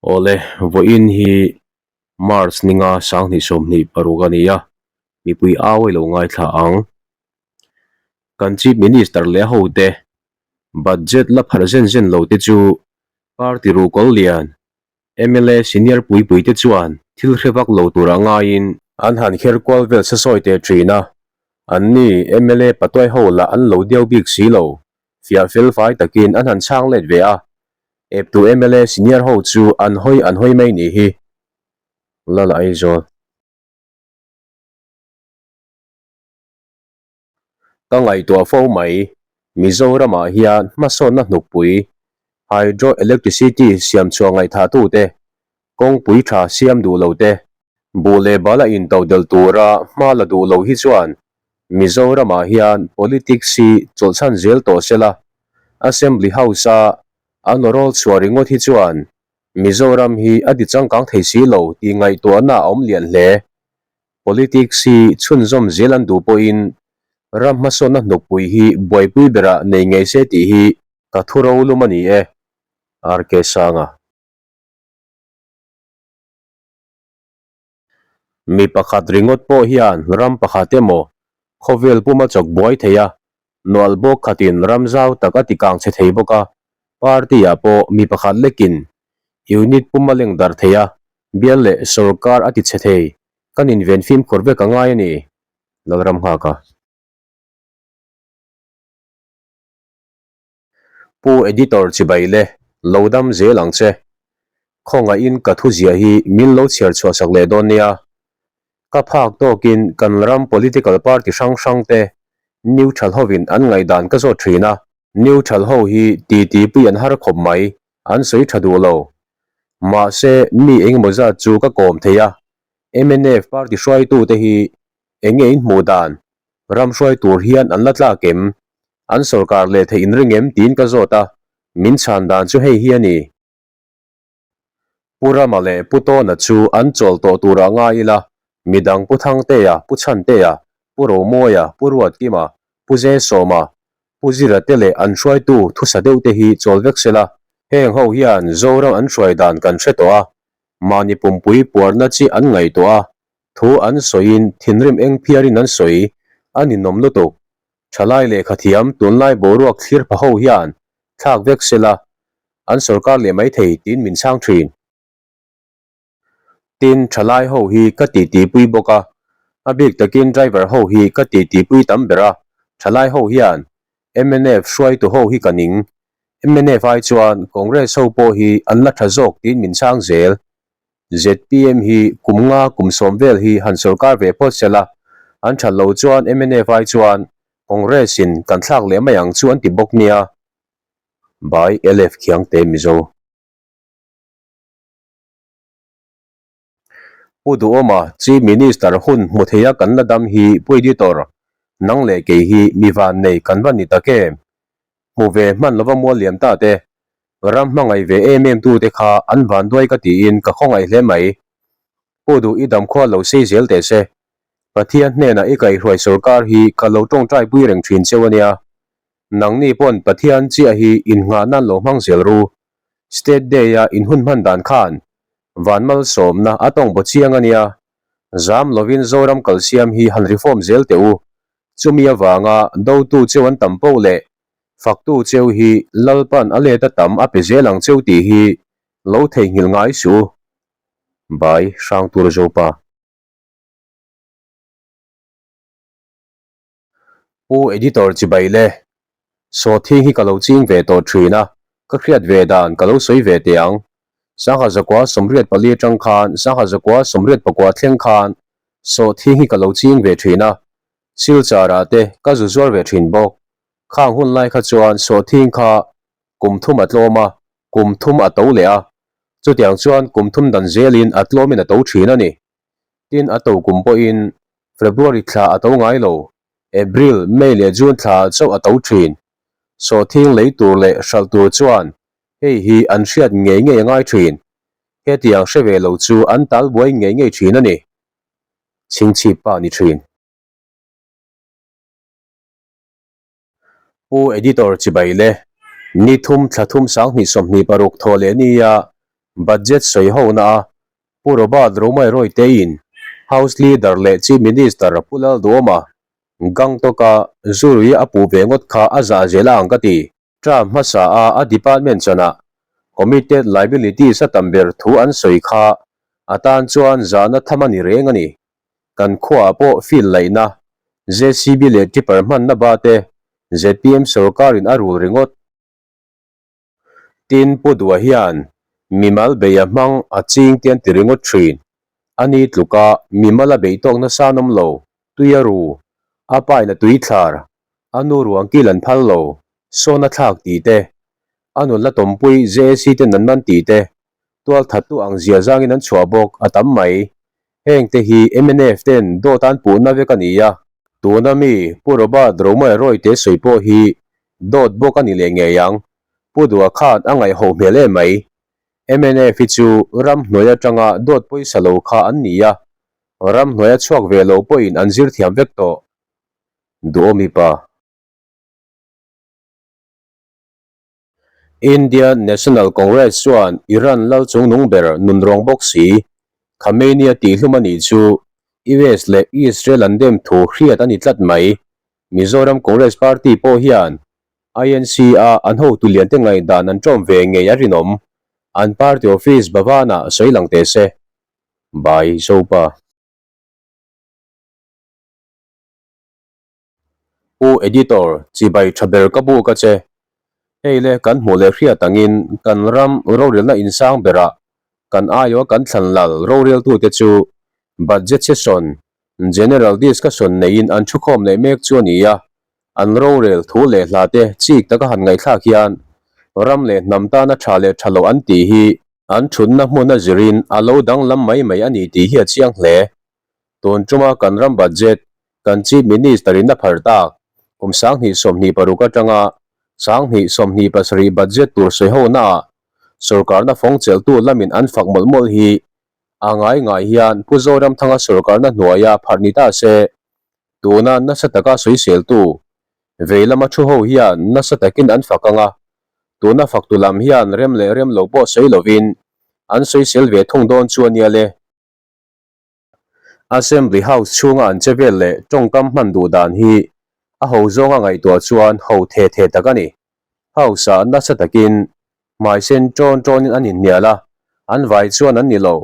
Awle, vawiin hi March ninga 2026 a ni a, mipui au a ilo ngaithla ang. Kan Chief Minister leh a hote budget la pharh zen zen lo te chu party ruhkawl lian mla senior pui pui te chuan thil hre vak lo tura ngaiin an han kher kual vel sa sawi teh thin a, anni mla patuai ho lah an lo diau bik si lo, fiah fel fai takin an han chhang let ve a, eptu mla senior ho chu an hawi an hawi mai ni hi. Lala Aizawl. Ka ngaihtuah fo mai, Mizoramah hian hmasawnna hnukpui, hydro electricity siam chhuah ngaihthahtute, kawngpui tha siam duh lo te, buh leh bala intodelh tura hma la duh lo hi chuan Mizoramah hian politics hi chawlhchhan zel tawh sela, Assembly House-a an awrawl chhuah ringawt hi chuan Mizoram hi a ti changkang thei si lo tih ngaihtuahna a awm lian hle. Politics hi chhunzawm zel an duh pawhin ram hmasawnna hnukpui hi buaipui berah nei ngei se tih hi ka thu rolum a ni e. RK Sanga. Mi pakhat ringawt pawh hian ram pakhat emaw khawvel puma chawk buai thei a, nual bawk khatin ram zau tak a ti kang chhe thei bawk a, party-ah pawh mi pakhat lekin unit puma leng darh thei a, bial leh sorkar a ti chhe thei, kan inven fimkhur vek a ngai a ni, Lalramnghaka. Pu Editor chibai le, lo dam zel ang che. Khawngaihin ka thu ziah hi min lo chhiar chhuah sak leh dawn nia. Ka phak tawkin kan ram political party hrang hrang te neutral hovin an ngaihdan ka zawt thin a. Neutral ho hi titi pui an har khawp mai, an sawi tha duh lo. Mahse mi engemaw zat chu ka kawm thei a, mnf party hruaitute hi Eng nge in hmuh dan? Ram hruai tur hian an la tlak em? An sorkar leh theih in ring em? tiin ka zawt a, min chhan dan chu hei hi a ni. Pu Rama leh Pu Tawna chu an chawl tawh turah ngai ila, midang Pu Thangtea, Pu Chhantea, Pu Romawia, Pu Ruatkima, Pu Zesawma, Pu Zira te leh an hruaitu thusa deuh te hi chawl vek sela, heng ho hian Zoram an hruai dan kan hre tawh a, mahni pumpui puarna chi an ngaihtuah a, Thu an sawiin thinrim eng phiarin an sawi, a ninawm lutuk. Thalai lehkha thiam tunlai boruak thlir pha ho hian thlak vek sela, an sorkar leh mai thei tiin min chhang thin. Tin, thalai ho hi ka titipui bawk a, a bik takin driver ho hi ka titipui tam ber a, thalai ho hian mnf hruaitu ho hi ka ning. Mnf ai chuan Congress ho pawh hi an la tha zawk tiin min chhang zel. Zpm hi kum nga kum sawm vel hi han sorkar ve phawt se la, an that lo chuan mnf ai chuan Congress in kan thlak leh mai ang chu an ti bawk nia. By LF Khiangte Mizo. Pu Duhawma Chief Minister hun hmu theia kan la dam hi Pu Editor, nang leh kei hi mi vannei kan va ni tak em? Hmu ve hman lova mual liam ta te, ram hmangaih ve em em tu te kha an van duai ka tiin ka khawngaih hle mai. Pu duh i damkhua lo sei zel teh se. Pathian hnenah i kaihhruai sorkar hi ka lo tawngtai pui reng thin cheu ania. Nangni pawn Pathian chiah hi innghah nan lo hmang zel ru. State Day a in hun hman dan khan van malsawmna a tawng baw chiang ania. Zam lovin Zoram kalsiam hi han reform zel teh u. Chumi avanga dotu cheu an tam poh leh faktu cheu hi Lalpan a let a tam a pe zel ang cheu tih hi lo theihnghilh ngai suh u. By Hrangtur Zopa. Pu Editor chibai le, Sawhthing hi ka lo ching ve tawh thin a, ka hriat ve dan ka lo sawi ve teh ang. Sangha zakua 84 atang khan sangha zakua 84 thleng khan sawhthing hi ka lo ching ve thin a, Silchar ah te ka zu zuar ve thin bawk. Khang hun lai kha chuan sawhthing kha kum thum a tlawm a, kum thum a to leh a. Chutiang chuan kum thum dan zelin a tlawmin a to thin a ni. Tin a to kum pawhin February thla a to ngai lo, April, May leh June thla ah chauh a to thin. Sawhthing lei tur leh hralh tur chuan hei hi an hriat ngei ngei a ngai thin. Hetiang hre ve lo chu an tal buai ngei ngei thin a ni. Chhingchhip pa ni thin. Pu Editor chibai le, ni thum thla thum 2026 thawh leh nia. Budget sawi hona a Pu Robert Romai Royte-in House Leader leh Chief Minister Pu Lalduhoma Gangtok-a zurui a puh ve ngawt kha a zah zel a ang ka ti. Term hmasa a a department chanah committed liabilities a tam ber thu an sawi kha a tan chuan zahna tham a ni reng a ni. Kan khuaah pawh field laihna, JCB leh tipper hmanna ba te zpm sorkarin a rul ringawt. Tin, Pu Dua hian mimal bei a hmang a ching te an ti ringawt thin. Ani tluka mimal a beih tawk nasa an awm lo, tui a ru, a pain a tui thlar, a nu ruang kil an phal lo, sawn a thlak tih te, a nun la tawmpui JAC ten an man tih te, tualthattu ang zia zangin an chhuah bawk a tam mai. Heng te hi mnf ten dawt an puhna vek a ni a, tuna mi Pu Robert Romai Royte sawi pawh hi dawt bawk a ni leh ngei ang. Pu Dua khan a ngaihho hmel em mai. Mnf hi chu ramhnuai atanga dawt pawisa lo kha an ni a, ramhnuai a chhuak ve lo pawhin an zir thiam vek tawh. Duhawmi pa. Indian National Congress chuan Iran lal chungnung ber nunrawng bawk si, Khamenei a tihhlum a nih chu US leh Israel an dem thu hriat a ni tlat mai. Mizoram Congress Party pawh hian INC a an hotu liante ngaihdan an ṭawm ve ngei a rinawm. An party office Bhavan-ah sawi lang teh se. By Zopa. U Editor, chibai tha ber ka buk a che. Hei le kan hmuh leh hriat angin kan ram rorelna insang berah kan aiawh kan thlan lal roreltute chu Budget Session, General Discussion neiin an thukhawm leh mek chu a ni a, an rorel thu leh hla te chik taka han ngaihthlak hian ram leh hnam tana tha leh tha lo an tih hi an thutna hmun a zirin a lo danglam mai mai a ni tih hi a chiang hle. Tun tuma kan ram budget kan Chief Minister in a phar tak kum 2026 atanga 2027 budget tur sawi ho naah sorkarna fawng chelhtu lamin an fak mawlh mawlh hi a ngai ngai hian Pu Zoramthanga sorkarna hnuaia pharh ni ta se tuna nasa taka sawiseltu vei lama thu ho hian nasa takin an fak anga tuna faktu lam hian rem leh rem lo pawh sawi lovin an sawisel ve thung dawn chu a nia le. Assembly House chhunga an che vel leh tawngkam hman duh dan hi a ho zawnga ngaihtuah chuan ho the the tak a ni. House-ah nasa takin hmai sen ṭawn ṭawnin an inhnial a, an vai chuan an ni lo.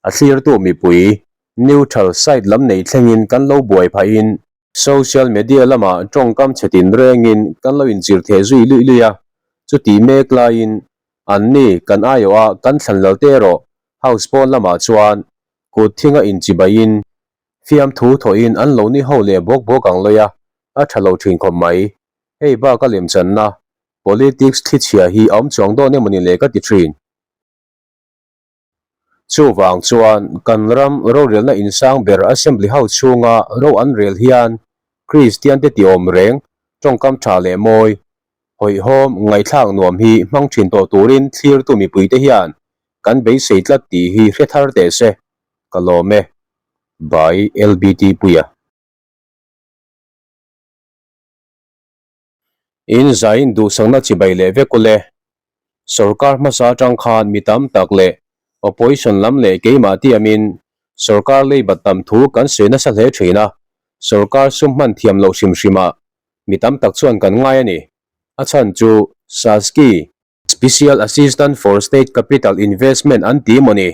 A thlirtu mipui, neutral side lam nei thlengin kan lo buai phahin social media lamah tawngkam chhe tinrengin kan lo inchirtheh zui luih luih a, chuti mek laiin anni kan aiawha kan thlan lal te erawh House pawn lamah chuan kut thinga inchibaiin fiamthu thawhin an lo ni ho leh bawk bawk ang lawi a, a tha lo thin khawp mai. Hei bak a lemchanna politics thlichhia hi a awm chuang dawn emawni le ka ti thin. Chuvang chuan kan ram rorelna insang ber Assembly House chhunga ro an rel hian Kristian te tiawm reng, tawngkam tha leh mawi, hawihhawm, ngaihthlak nuam hi hmang thin tawh turin thlirtu mipuite hian kan beisei tlat tih hi hre thar teh se, ka lawm e. By LBT Puia. In zaiin duhsakna chibai leh vek ule. Sorkar hmasa atang khan mi tam tak leh opposition lam leh keimah tiamin sorkar leibat tam thu kan sawi nasa hle thin a, sorkar sum hman thiam loh hrim hrimah mi tam tak chuan kan ngai a ni. A chhan chu SASCI, Special Assistant for State Capital Investment an ti maw ni,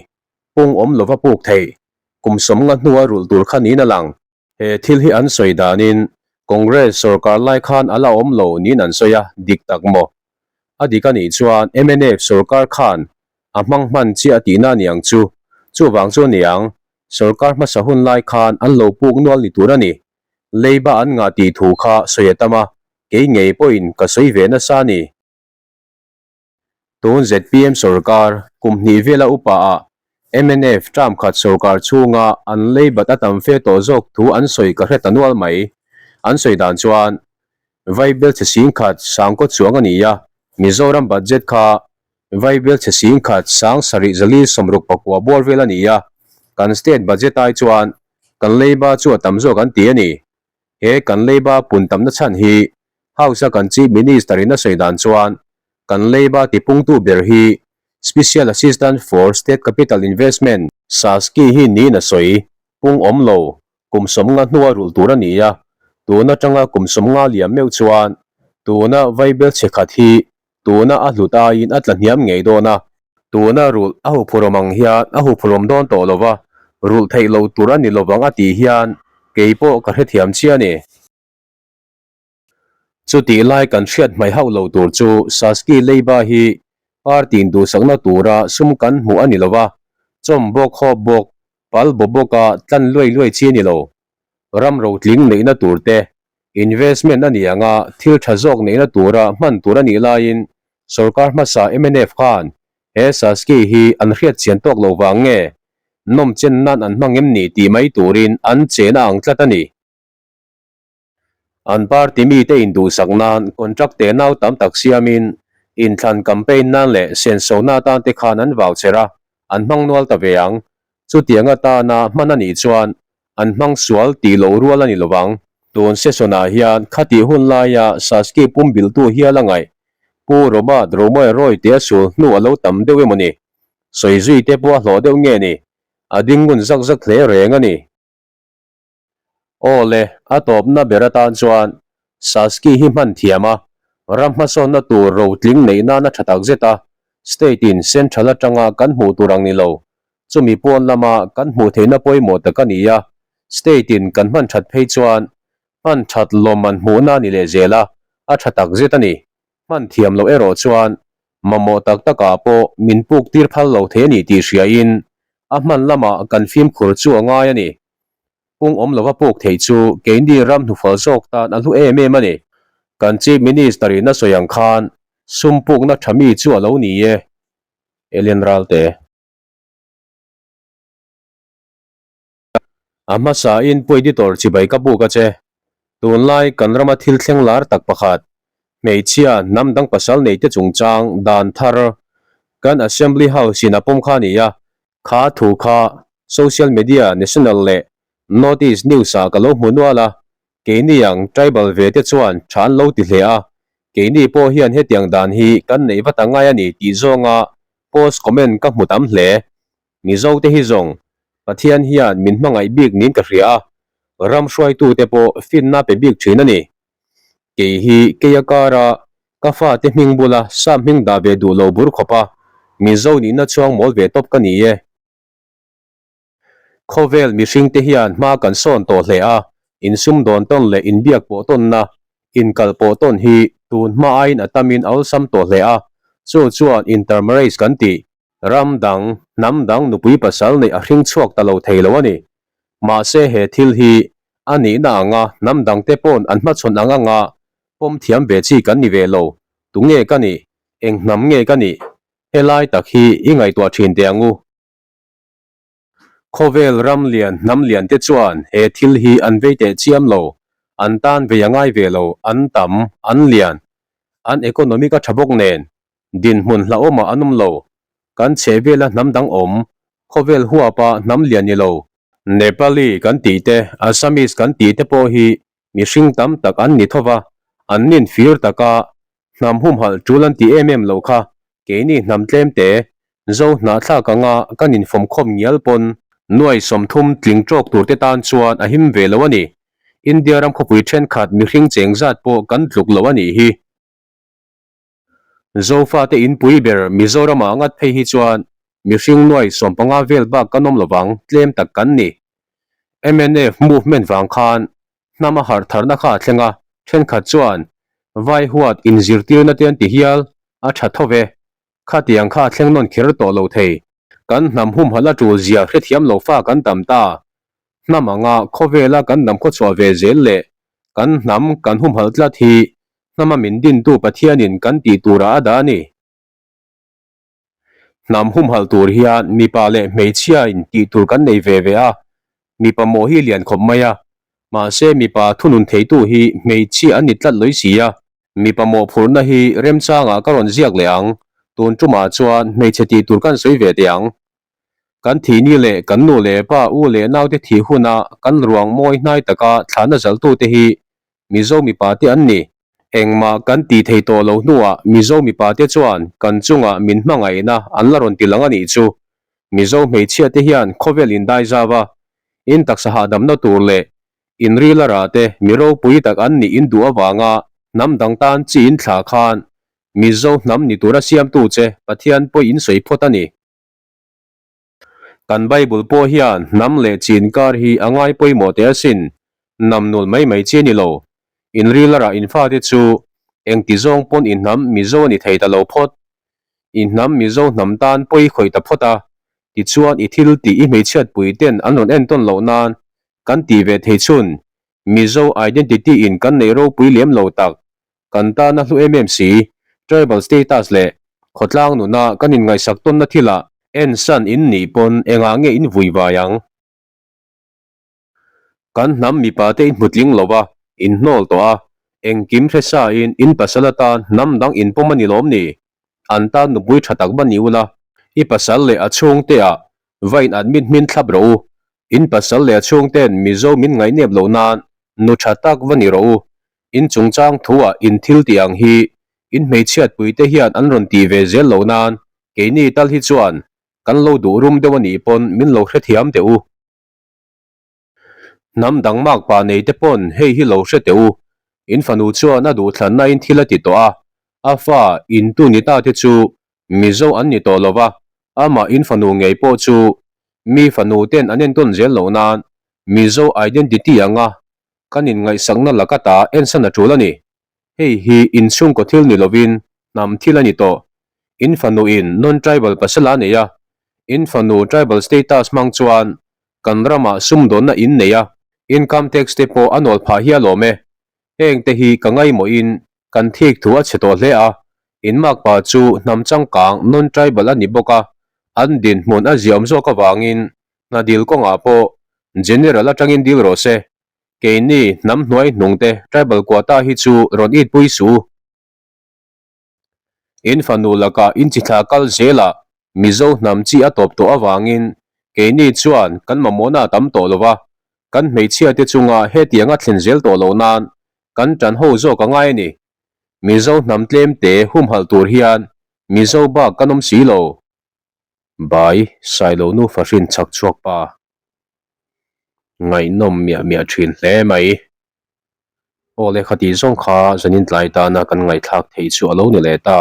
pung awm lova puk theih, kum sawmnga hnua rulh tur kha niin a lang. He thil hi an sawi danin Congress sorkar lai khan a la awm lo niin an sawi a, dik tak maw? A dik a nih chuan mnf sorkar khan a hmang hman chiah tihna a ni ang chu. Chuvang chu a ni ang, sorkar hmasa hun lai khan an lo puk nual ni tur a ni. Leiba an ngah tih thu kha sawi a tam a, kei ngei pawhin ka sawi ve nasa a ni. Tun zpm sorkar kum hnih vela upa ah mnf term khat sorkar chhunga an leibat a tam fe tawh zawk thu an sawi ka hre ta nual mai. An sawi dan chuan Vaibel chhe sing khat sang kaw chuang a ni a, Mizoram budget kha Vaibel chhe sing khat sang sarih zali 64 bawr vel a ni a, kan state budget ai chuan kan leiba chu a tam zawk an ti a ni. He kan leiba pun tamna chhan hi House-a kan Chief Minister in a sawi dan chuan kan leiba tipungtu ber hi Special Assistant for State Capital Investment, SASCI, hi niin a sawi. Pung awm lo, kum sawmnga hnua rulh tur a ni a, tun atanga kum sawmnga liam meuh chuan tuna vaibel chhe khat hi tuna a hlut aiin a tla hniam ngei dawn a, tuna rulh a huphurhawm ang hian a huphurhawm dawn tawh lo va, rulh theih lo tur a ni lovang a tih hian kei pawh ka hrethiam chiah a ni. Chutih lai kan hriat hmaih hauh lo tur chu Saski Leiba hi party induhsakna tura sum kan hmuh a ni lo va, chawm bawk hawp bawk, pal baw bawka tlan luai luai chi a ni lo. Ram rotling neihna tur te, investment a ni anga thil tha zawk neihna tura hman tur a nih laiin sorkar hmasa mnf khan he Saski hi an hriat chian tawk lo vang nge nawm chen nan an hmang em ni tih mai turin an chen a ang tlat a ni. An party mite induhsak nan contract te nau tam tak siamin inthlan campaign nan leh sensona atan te khan an vau cher a, an hmang nual ta ve ang. Chutiang atana hman a nih chuan an hmang sual tih loh rual a ni lovang. Tun session ah hian khatih hun laia Saski pumbilhtu hial a ngaih Pu Robert Romawia Roy te a sul hnu a lo tam deuh emaw ni? Sawi zui te pawh a hlawh deuh nge ni? A ding ngun zak zak hle reng a ni. Aw le, a tawpna ber atan chuan Saski hi hman thiam a, ram hmasawnna tur rotling neih nana tha tak zet a, state in central atanga kan hmuh tur ang ni lo, chumi pawn lama kan hmuh theihna pawimawh tak a ni a, state in kan hman that phei chuan hman that lawm an hmuhna a ni leh zel a, a tha tak zet a ni. Hman thiam loh erawh chuan mamawh tak takah pawh min puk tir phal lo thei a ni tih hriain a hman lamah kan fimkhur chu a ngai a ni. Pung awm lova puk theih chu keini ram hnufual zawk tan a hlu em em a ni. Kan Chief Minister in a sawi ang khan sum pukna tha mi chu a lo ni e. Alien Ralte. A hmasain Pu Editor chibai ka buk a che. Tunlai kan rama thil thleng lar tak pakhat, hmeichhia hnam dang pasal neite chungchang dan thar kan Assembly House in a pawm kha a ni a, kha thu kha social media national leh North East news ah ka lo hmu nual a, keini ang tribal ve te chuan tha an lo ti hle a, keini pawh hian hetiang dan hi kan neih vat a ngai a ni tih zawnga post comment ka hmu tam hle. Mizo te hi zawng Pathian hian min hmangaih bik niin ka hria a, ram hruaitute pawh finna pe bik thin a ni. Kei hi keia kara ka fate hming bula sap hming dah ve duh lo bur khawp a, Mizo nihna chhuang mawl ve tawp ka ni e. Khawvel mihringte hian hma kan sawn tawh hle a, insumdawn tawn leh inbiak pawh tawnna, inkal pawh tawn hi tun hma aiin a tamin a awlsam tawh hle a, chu chuan intermarriage kan tih Ram dang, hnam dang nupui pasal neih a hring chhuak ta lo thei lo a ni. Mahse he thil hi a nihna anga hnam dangte pawn an hmachhawn ang anga pawm thiam ve chi kan ni ve lo. Tunge ka nih? Eng hnam nge ka nih? Helai tak hi i ngaihtuah thin teh ang u. Khawvel ram lian hnam lian te chuan he thil hi an vei teh chiam lo, an tan vei a ngai ve lo, an tam, an lian, an economic a tha bawk nen, dinhmun hlauhawmah an awm lo, kan chhehvela hnam dang awm, khawvel huapa hnam lian ni lo. Nepali kan tih te, Assamese kan tih te pawh hi mihring tam tak an ni tho va, an nin fir taka hnam humhalh tul an ti em em lo kha, keini hnam tlem te, Zo hnahthlak anga kan infawmkhawm ngial pawn nuai 30 tling tawk tur te tan chuan a him ve lo a ni. India ram khawpui thenkhat mihring cheng zat pawh kan tluk lo a nih hi. Zofate inpui ber Mizoramah ngat phei hi chuan mihring nuai 15 vel bak kan awm lovang tlem tak kan ni. Mnf movement vang khan hnam a harh tharna kha a thleng a, thenkhat chuan vai huat inzirtirna te an ti hial, a tha tho ve. Khatiang kha a thleng nawn kher tawh lo thei. Kan hnam humhalh a tul zia hrethiam lo fa kan tam ta. Hnam anga khawvela kan dam khawchhuah ve zel leh kan hnam kan humhalh tlat hi hnama min dintu Pathianin kan tih turah a dah a ni. Hnam humhalh tur hian mipa leh hmeichhiain tih tur kan nei ve ve a, mipa mawh hi lian khawp mai a, mahse mipa thunun theitu hi hmeichhia an ni tlat lawih si a, mipa mawhphurhna hi remchangah ka rawn ziak leh ang, tun tumah chuan hmeichhe tih tur kan sawi ve teh ang. Kan thihni leh kan nu leh pa u leh naute thih huna kan ruang mawi hnai taka thlahna zaltute hi Mizo mipa te an ni. Engmah kan tih thei tawh lo hnuah Mizo mipa te chuan kan chungah min hmangaihna an la rawn ti lang a nih chu. Mizo hmeichhia te hian khawvel in dai zau a, in taksa hahdamna tur leh in ril a rah te mi ropui tak an nih in duh avanga hnam dang tan chi in thlah khan Mizo hnam ni tura siamtu che Pathian pawh in sawi phawt a ni. Kan Bible pawh hian hnam leh chin kar hi a ngai pawimawh teh asin, hnam nul mai mai chi a ni lo. Inril a rah in fate chu engti zawng pawn i hnam Mizo a ni thei ta lo phawt. I hnam Mizo hnam tan pawi khawih ta phawt a, tichuan i thil tih i hmeichhiat pui ten an rawn entawn loh nan kan tih ve thei chhun Mizo identity in kan neih ropui lem lo tak Kan tana hlu em em si, tribal status leh khawtlang nuna kan inngaihsak tawnna thilah ensan in nih pawn engah nge in vui vai ang? Kan hnam mipa te in hmutling lo a, in hnawl tawh a, engkim hre sa in in pasal atan hnam dang in pawm a ni lawm ni? An tan nupui tha tak va ni ula, i pasal leh a chhungte ah va in admit hmin thlap rawh u, in pasal leh a chhungten Mizo min ngaihnep loh nan nu tha tak va ni rawh u, In chungchang thuah in thil tih ang hi in hmeichhiat puite hian an rawn tih ve zel lo nan keini tal hi chuan kan lo duh rum deuh a nih pawn min lo hrethiam teh u. Hnam dang mak pa nei te pawn hei hi lo hre teh u. In fanu chuan a duhthlanna in thil a ti tawh a, a fa in tu ni ta te chu Mizo an ni tawh lo va, amah in fanu ngei pawh chu mi fanu ten an entawn zel lo nan Mizo identity anga Kan inngaihsakna laka ta ensan a tul a ni. Hei hi inchhungkaw thil ni lovin hnam thil a ni tawh. In fanuin non-tribal pasal a nei a, in fanu tribal status hmang chuan kan ramah sumdawnna in nei a, income tax te pawh a nawl phah hi a lawm e. Heng te hi ka ngaimawhin kan thik thu a chhe tawh hle a, in makpa chu hnam changkang non-tribal a ni bawk a, an dinhmun a ziaawm zawk avangin hna dil kawngah pawh general atangin dil rawh se. Keini hnam hnuai hnungte tribal quota hi chu rawn itpui suh u. In fanu lakah in chi thla kal zelah Mizo hnam chi a tawp tawh avangin keini chuan kan mamawhna a tam tawh lo va, kan hmeichhia te chunga hetianga thlen zel tawh loh nan kan tan ho zawk a ngai a ni. Mizo hnam tlem te humhalh tur hian Mizo bak kan awm si lo. Bai, Sailo nu fahrin chhak chhuak pa. Ngaihnawm miah miah thin hle mai. Aw lehkha tih zawng kha zanin tlai tana kan ngaihthlak theih chu a lo ni leh ta.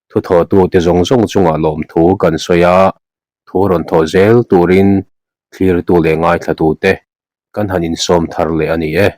Thuthawhtu te zawng zawng chungah lawmthu kan sawi a, thu rawn thawh zel turin thlirtu leh ngaithlatute kan han insawm thar leh a ni e.